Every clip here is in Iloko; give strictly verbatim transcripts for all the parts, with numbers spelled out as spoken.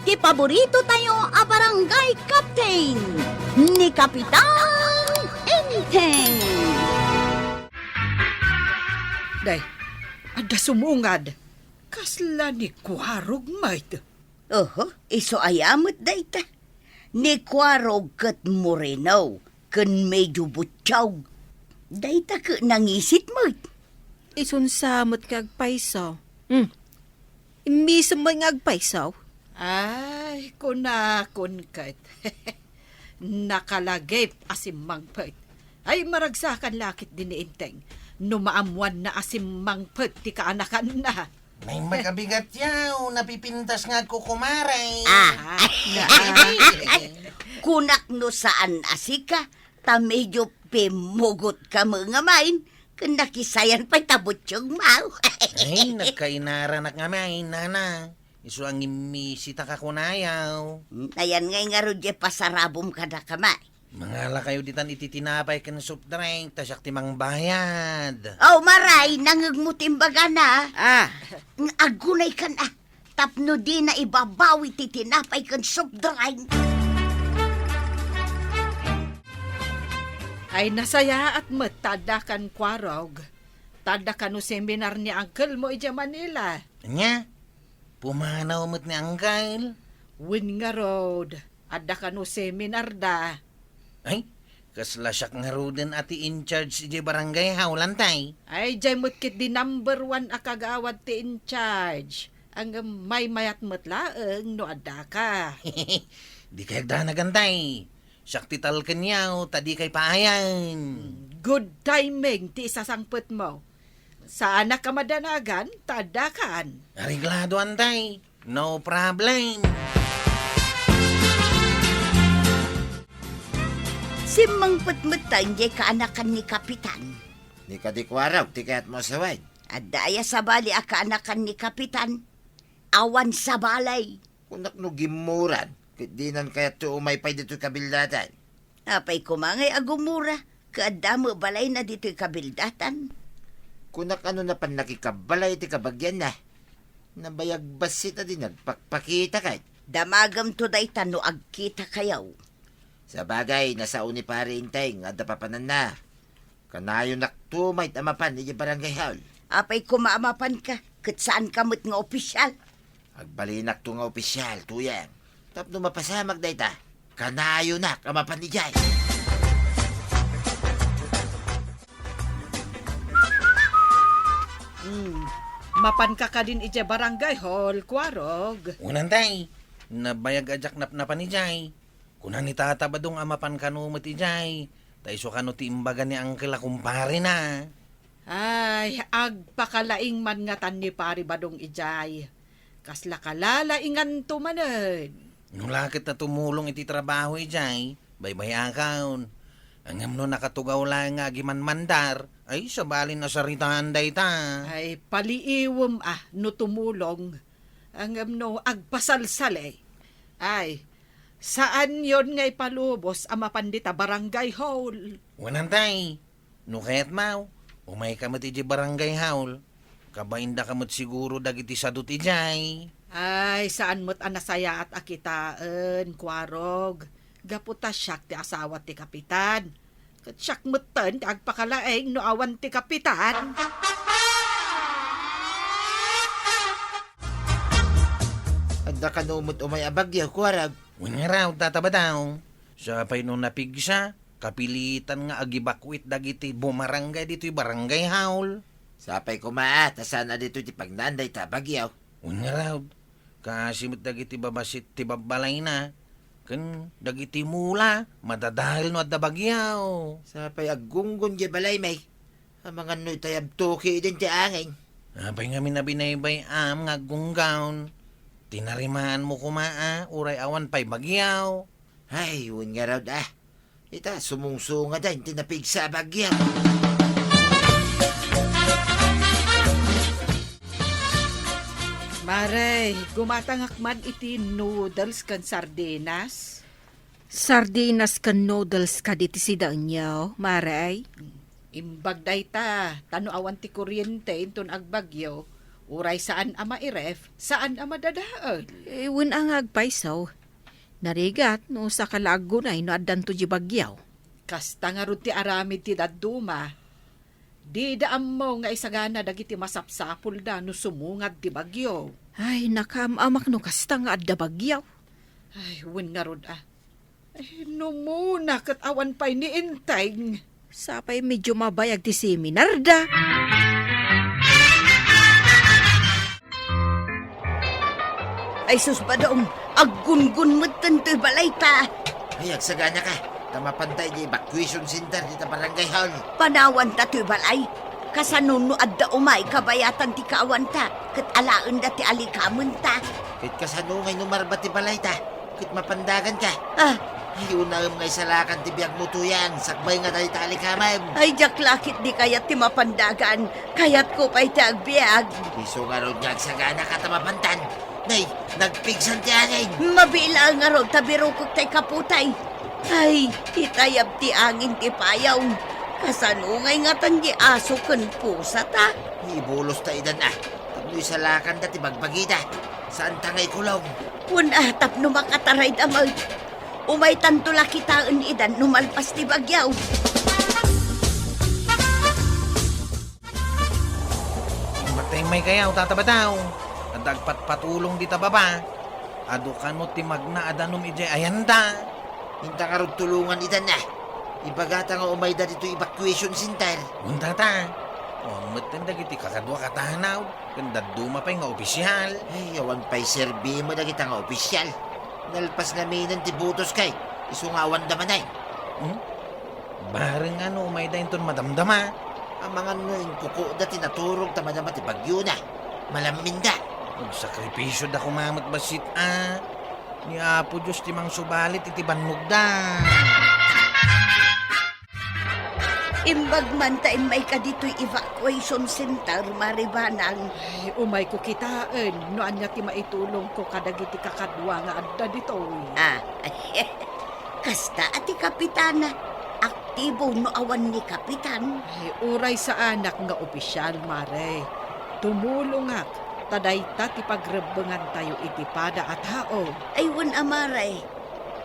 Ti paborito tayo a barangay captain, ni Kapitan Enteng. Day, adda sumungad. Kasla ni Kuarog met. Oho, isu aya met dayta. Ni Kuarog ket moreno, ken medyo buttiaw. Dayta ket nangisit met. Isunsa met nga agpayso? Hmm. Immisem met nga agpayso? Ay, kunakon ket. Nakalagip a simmangpet. Ay, maragsakan la ketdi ni Enteng no maammuanna a simmangpet ti kaanakanna. Naimbag a bigat yaw, napipintas nga agkukumare. Ah. Ah, kunak no saan a sika, ta medyo pimmugot ka met ngamin, ken nakisayan pay ta buttiaw met. Ay, nagkainaranak ngamin, nana. Isu a ngimmisita ka kunayaw. Ayan ngay ngarud diay pasarabom kadakami. Mangalakayo ditan iti tinapay ken soft drink, ta siak ti mangbayad. Oh, maray, nangngegmo ti imbagana. Ah. Aggunay kan, ah, tapno dina ibabawi ti tinapay ken soft drink. Ay, nasayaat met ta adda kan Kuarog. Ta adda kano seminar ni uncle mo idiay Manila. Ania? Pumanaw met ni uncle? Wen ngarud, adda kano seminar da. Ay, kasla siak ngaruden a ti in charge idiay barangay hall, Antay. Ay, diay met ketdi number one a kagawad ti in charge. Ngem maymayat met laeng no addaka. Dikay agdanag, Antay. Siak ti talkenyo, ta dikay paayan. Good timing ti isasangpetmo. Saanak a madanagan, ta addakan. Areglado, Antay. No problem. Simmangpet met ta idiay kaanakan ni Kapitan. Ni kadi Kuarog ti kayatmo a sawen? Adda aya sabali a kaanakan ni Kapitan? Awan sabali. Kunak no gimmuran, ket dinan kayatto umay pay ditoy kabildatan. Apay koma ngay a gumura, ket adda met balayna ditoy kabildatan. Kunak no napan nakikabbalay ti kabagianna. Nabayag bassit a di nagpakpakita ket. Damagemto dayta no agkitakayo. Sabagay, nasao ni Pare Enteng nga adda papananna. Kanayonakto met a mapan idiay barangay hall. Apay koma a mapanka, ket saanka met nga opisial? Agbalinakto nga opisial, Tuyang. Tapno mapasamak dayta, kanayonak a mapan idiay. Hmm. Mapanka kadin idiay barangay hall, Kuarog? Wen, Antay. Nabayag a diak napnapan idiay. Kuna ni Tata Badong a mapan kano met idiay, ta isu kano ti imbaga ni Uncle a kumparena. Ay, agpakalaing man ngatan ni Pare Badong idiay. Kasla kalalainganto manen. No la ket ta tumulong iti trabaho idiay, baybay-akon. Ngem no nakatugaw laeng nga agimanmandar, ay, sabalin a saritaan dayta. Ay, paliiwem a no tumulong. Ngem no agpasalsali, ay, saanyon nga ipalubos a mapan dita barangay hall. Wen, Antay, no kayatmo, umayka met idiay barangay hall. Kabaindaka met siguro dagiti sadot idiay. Ay, saan met a nasayaat a kitaen, Kuarog. Gapu ta siak ti asawa ti kapitan. Ket siak metten ti agpakalaing no awan ti kapitan. Adda kano met umay a bagyo, Kuarog? Wen ngarud, Tata Badong. Sapay no napigsa, kapilitan nga agibakwit dagiti bumaranggay ditoy barangay hall. Sapay koma a, ta saan a ditoy ti pagnaan dayta a bagyo. Wen ngarud, kaasi met dagiti babassit ti babbalayna, ken dagiti mula, madadael no adda bagyo. Sapay aggunggon diay balaymi, amangan no itayabto ketdin ti angin. Apay ngamin a binaybay-am nga aggunggon? Tinarimaanmo koma a, uray awan pay bagyo. Ay, wen ngarud a. Ita, sumungsungaden ti napigsa a bagyo. Mare, gumatangak man iti noodles ken sardinas. Sardinas ken noodles kadi ti sidaenyo, Mare? Imbag dayta, ta no awan ti kuryente inton agbagyo, Uray saan a mairef, saan a madadael. Eh, wen a nga agpayso. Narigat no saka la aggunay no addanto di bagyo. Kasta ngarud ti aramid ti dadduma. Dida ammo nga isagana dagiti masapsapulda no sumungad ti bagyo. Ay, nakaam-amak no kasta nga adda bagyo. Ay, wen ngarud a. Ay, numuna ket awan pay ni Enteng. Sapay medyo mabayag ti seminarda. Ay sus, Badong, aggungun metten toy balayta. Ay, agsaganaka. Ta mapanta idiay evacuation center dita barangay hall. Panawanta toy balay. Kasano no adda umay kabayatan ti kaawanta, ket alaenda ti alikamenta? Ket kasano ngay no marba ti balayta, ket mapandaganka? Ah. Ay, unaem nga isalakan ti biagmo, Tuyang, sakbay nga dayta alikamem. Ay, diak la ketdi kayat ti mapandagan. Kayatko pay ti agbiag. Isu ngarud nga agsaganaka ta mapantan. Nay, nagpigsan ti angin. Mabiit laeng ngarud ta birukok tay kaputay. Ay, itayab ti angin ti payaw. Kasano ngay ngatan di aso ken pusata? Ibulosta idan a. Tapno isalakanda ti bagbagida. Saanta nga ikulong. Wen a, tapno makatarayda met. Umaytanto la kitaen idan no malpas ti bagyo. Matay may kayaw, Tata Badaw. Adda agpatpatulong dita baba. Adu kano ti magna a danum idiay ayanda. Inta ngarud tulongan idan a. Ibagata nga umayda ditoy evacuation center. Wen, Tata. Awan metten dagiti kakadua katanaw, ken dadduma pay nga opisial. Ay, awan pay serbimi dagita nga opisial. Nalpas ngamin ti butos kay, isu nga awanda manen. Hmm? Bareng a no umayda inton madamdama. Amangan no inkukoda ti naturog ta madama ti bagyona. Malamminda. Agsakripisyoda koma met bassit a. Ni Apo Dios ti mangsubalit iti bannogda. Imbag man ta immayka ditoy evacuation center, Mare Banang. Ay, umayko kitaen no ania ti maitulongko kadagiti kakadua nga adda ditoy. Ah, kasta a ti kapitana. Aktibo no awan ni kapitan. Ay, uray saanak nga opisial, Mare. Tumulongak, ta dayta ti pagrebbengantayo iti pada a tao. Ay, wen a, Mare.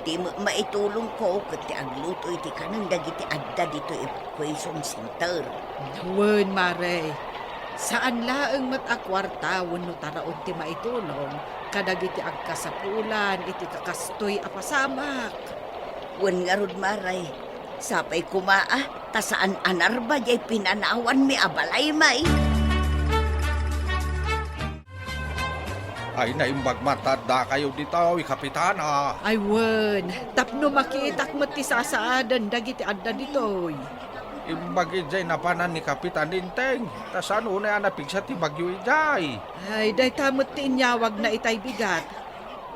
Ti met maitulongko ket ti agluto iti kanen dagiti adda ditoy evacuation center. Wen, Mare. Saan laeng met a kuarta wenno taraon ti maitulong kadagiti agkasapulan iti kakastoy a pasamak. Wen ngarud, Mare, sapay koma a ta saan a narba diay pinanawanmi a balay, may. Ay, naimbag met ta addakayo ditoy, Kapitana. Ay, wen, tapno makitak met ti sasaaden dagiti adda ditoy. Imbag idiay napanan ni Kapitan Enteng, ta saan unay a napigsa ti bagyo idiay. Ay, dayta met ti inyawagna itay bigat.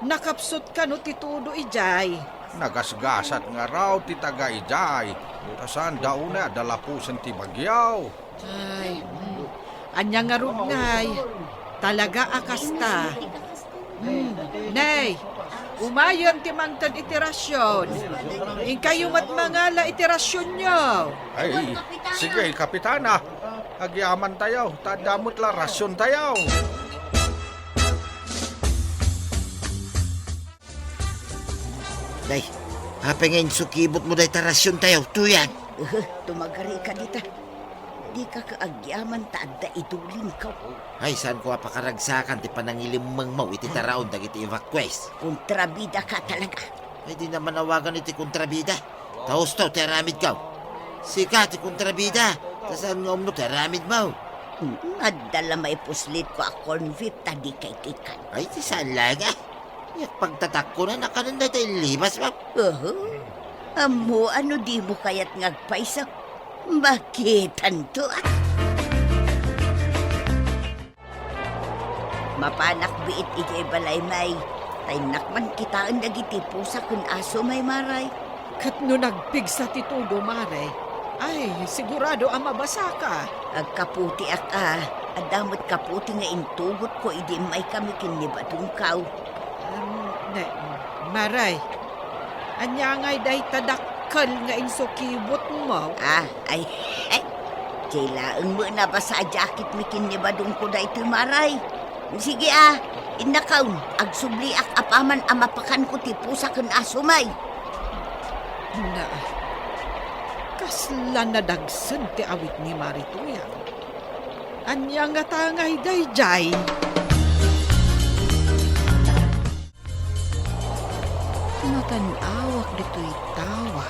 Nakapsut kano ti tudo idiay? Nagasgasat ngarud ti taga idiay, ta saanda unay a dalapusen ti bagyo. Ay, mm. Ania ngarud ngay? Talaga a kasta. Mm. Nay, umayen ti mangted iti rasion. Inkayo met mangala iti rasionyo. Ay, sige, Kapitana. Agyamantayo, ta adda met la rasiontayo. Nay, apay nga insukibotmo dayta rasiontayo, Tuyang? Uhu, tumagarika dita. Dika ka agyaman ta adda idulinko. Ay, saanko a pakaragsakan ti panangilimmengmo iti taraon dagiti evacuees. Kontrabida ka talaga. Ay, di naman awagan iti kontrabida. Ta husto ti aramidko. Sika ti kontrabida, ta saan nga umno ti aramidmo? Hmm, adda la maipuslitko a corn beef ta dika itikan. Ay, ti saan laeng a. Yak pagtatakko na nakanan dayta inlibasmo. Oho. Ammo a no dimo kayat nga agpayso. Makitanto a. Mapanak biit idiay balay, may. Ta innak man kitaen dagiti pusa ken aso, may, Mare. Ket no nagpigsa ti tudo, Mare, ay, sigurado a mabasaka. Agkaputiak a, adda met kaputi nga intugotko idi immaykami ken ni Badongko. Am, ne, Mare, ania ngay dayta dakkel nga insukibotmo? Ah, ay, ay, Diay laeng met a basa a jacketmi ken ni Badongko daytoy, Mare. Sige a, innakaon, agsubliak apaman a mapakanko ti pusa ken asomay. Na, kasla nadagsen ti awit ni Mare Tuyang. Ania ngata ngay daydiay? Natan-awak ditoy tawa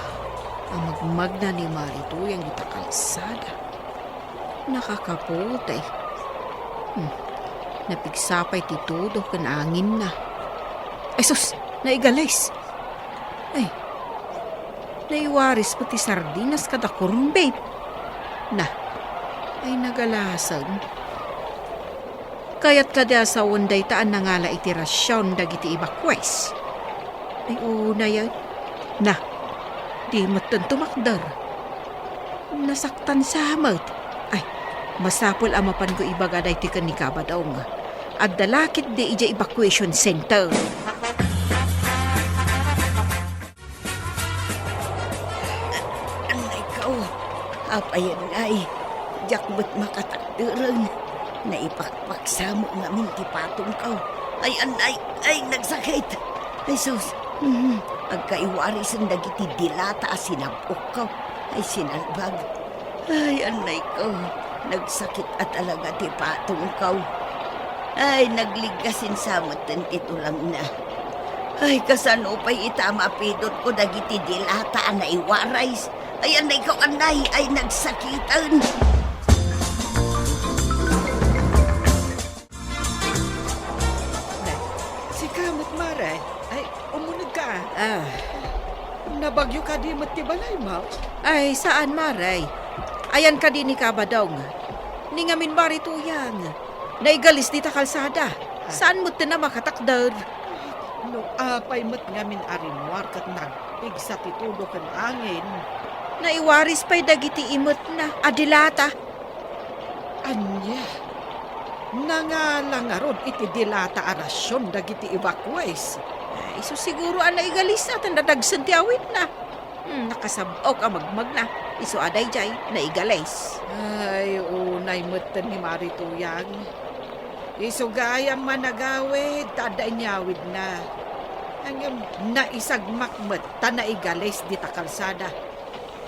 a magmagna ni Mare Tuyang dita kalsada. Nakakaputi. Hmm. Napigsa pay ti tudo ken anginna. Ay sus, naigalis. Ay, naiwaris met ti sardinas kada corned beef. Na, ay nagalasen. Kayat kadi a sawen dayta a nangala iti rasion dagiti evacuees? Ay, unayen. Na, di metten tumakder. Nasaktan sa met. Ay, masapul a mapanko ibaga daytoy ken ni Kabadong. Adda la ketdi idiay evacuation center. Annayko, apayen ngay, diak met makatakderen. Naipakpaksa met ngamin ti patongko. Ay, annay, ay, nagsakit. Ay, sus, mhm, agkaiwarisen dagiti dilata a sinab-okko. Ay, sinalbag. Ay, annayko, nagsakit a talaga ti patongko. Ay, nagliggasin sa metten ti tulangna. Ay, kasano pay ita a mapidotko dagiti dilata a naiwaris? Ay, annayko, annay, ay, nagsakiten. Nay, sika met, Mare. Ay, umuneg ka. Ah. Nabagyo kadi met ti balaymo? Ay, saan, Mare. Ayan kadi ni Kabadong. Ni ngamin Mare Tuyang. Naigalis dita kalsada. Ah. Saan met ti a makatakder? No apay met ngamin a rimmuar ket nagpigsa ti tudo ken angin. Naiwaris pay dagiti imetna a dilata. Ania? Nangala ngarud iti dilata a rasion dagiti evacuees? Ay, isu siguro a naigalis a ta nadagsen ti awitna. Hmm, nakasab-ok a magmagna. Isu a daydiay, naigalis. Ay, unay metten ni Mare Tuyang. Isu gayam a nagawid ta adda inyawidna. Ngem naisagmak met ta naigalis dita kalsada.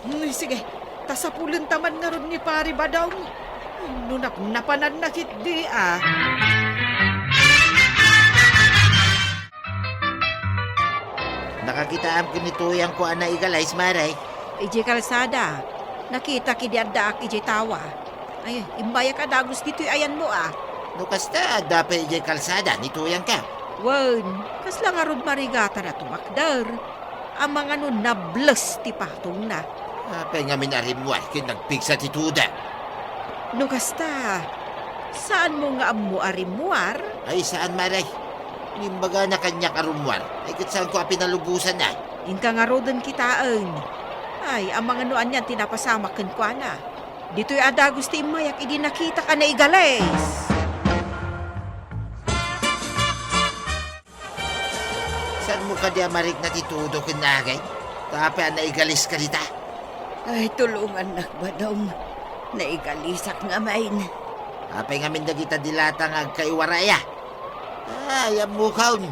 Hmm, sige, ta sapulenta man ngarud ni Pari Badong. No napnapananna ketdi a. Nakakitaam ken ni Tuyangko a naigalis, Mare. Idiay kalsada, nakitak idi addaak idiay tawa. Ay, immayak a dagus ditoy ayanmo a. No kasta, adda pay idiay kalsada ni Tuyangka? Wen, kasla ngarud marigatan a tumakder. Amangan no nables ti patongna. Apay ngamin a rimmuar ket nagpigsa ti tudo? No kasta, saanmo nga ammo a rimmuar? Ay, saan, Mare. Imbagana kaniak a rummuar, ay ket saanko a pinalubosan a. Inka ngaruden kitaen. Ay, amangan no anian ti napasamak kenkuana. Ditoy a dagus ti immayak idi nakitak a naigalis. Saanmo kadi a marikna ti tudo ken angin? Ta apay a naigaliska dita? Ay, tulongannak, Badong. Naigalisak ngamin. Apay ngamin dagita dilata nga agkaiwaray a? Ay, ammokon.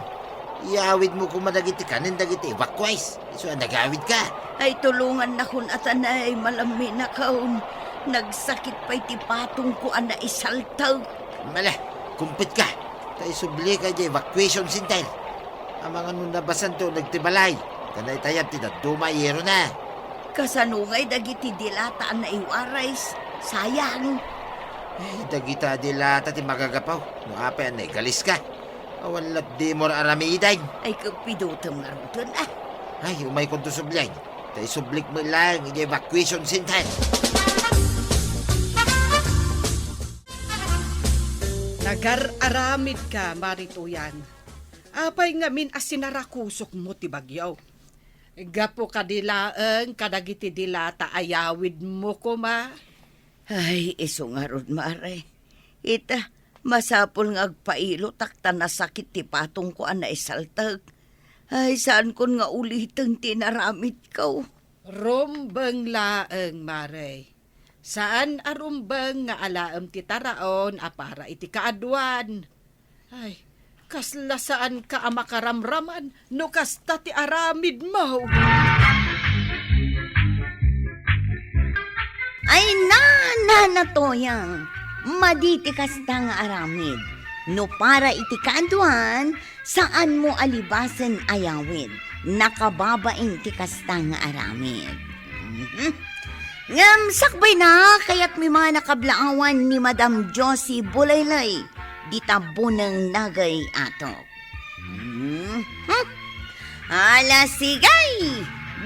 Iyawidmo koma dagiti kanen dagiti evacuees. Isu a nagawidka. Ay, tulongannakon a tanay, malamminakon. Nagsakit pay ti patongko a naisaltek. Mala, kumpitka. Ta isublika idiay evacuation center. Amangan no nabasan ti uneg ti balay, ta naitayab ti dadduma a yerona. Kasano ngay dagiti dilata a naiwaris? Sayang. Ay, dagita a dilata ti magagapu no apay a naigaliska. Awan latdimo aramiden. Ay, kapidotem ngaruden a. Ay, umaykonto sublian. Ta isublik met laeng idiay evacuation center. Nagar-aramidka, Mare Tuyang. Apay ngamin a sinarakusokmo ti bagyo? Gapu kadi laeng kadagiti dilata a yawidmo koma? Ay, isu ngarud, Mare. Ita, masapul nga agpailotak ta nasakit ti patongko a naisaltek. Ay, saankon nga uliten ti inaramidko. Rumbeng laeng, Mare. Saan a rumbeng nga alaem ti taraon a para iti kaaduan. Ay, kasla saanka a makaramraman no kasta ti aramidmo. Ay, na, na, na, Toyang. Madi ti kasta nga aramid. No para iti kaaduan, saanmo a libasen a yawid. Nakababain ti kasta nga aramid. Mhm. Ngem sakbayna, kayatmi man a kablaawan ni Madam Josie Bulaylay, dita Buneng Nagey Atok. Mhm. Ala, sige!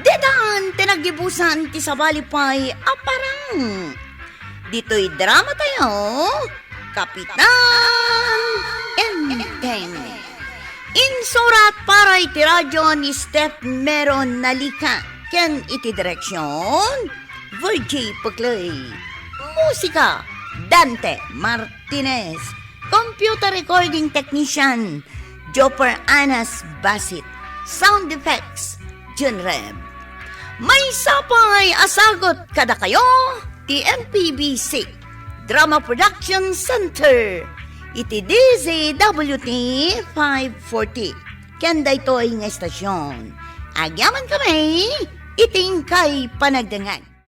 Ditan ti naggibusan ti sabali pay a parang. Ditoy drama tayo, Kapitan Enteng. Insurat para iti radyo ni Steph Meron Nalika ken iti direksyon, Virgie Puclay. Musika, Dante Martinez. Computer recording technician, Joper Anas Basit. Sound effects, Jun Reb. Maysa pay a sagut kadakayo ti M P B C Drama Production Center iti D Z W T five forty. Ken daytoy nga estasyon, agyaman kami iti inkay panagdengngeg.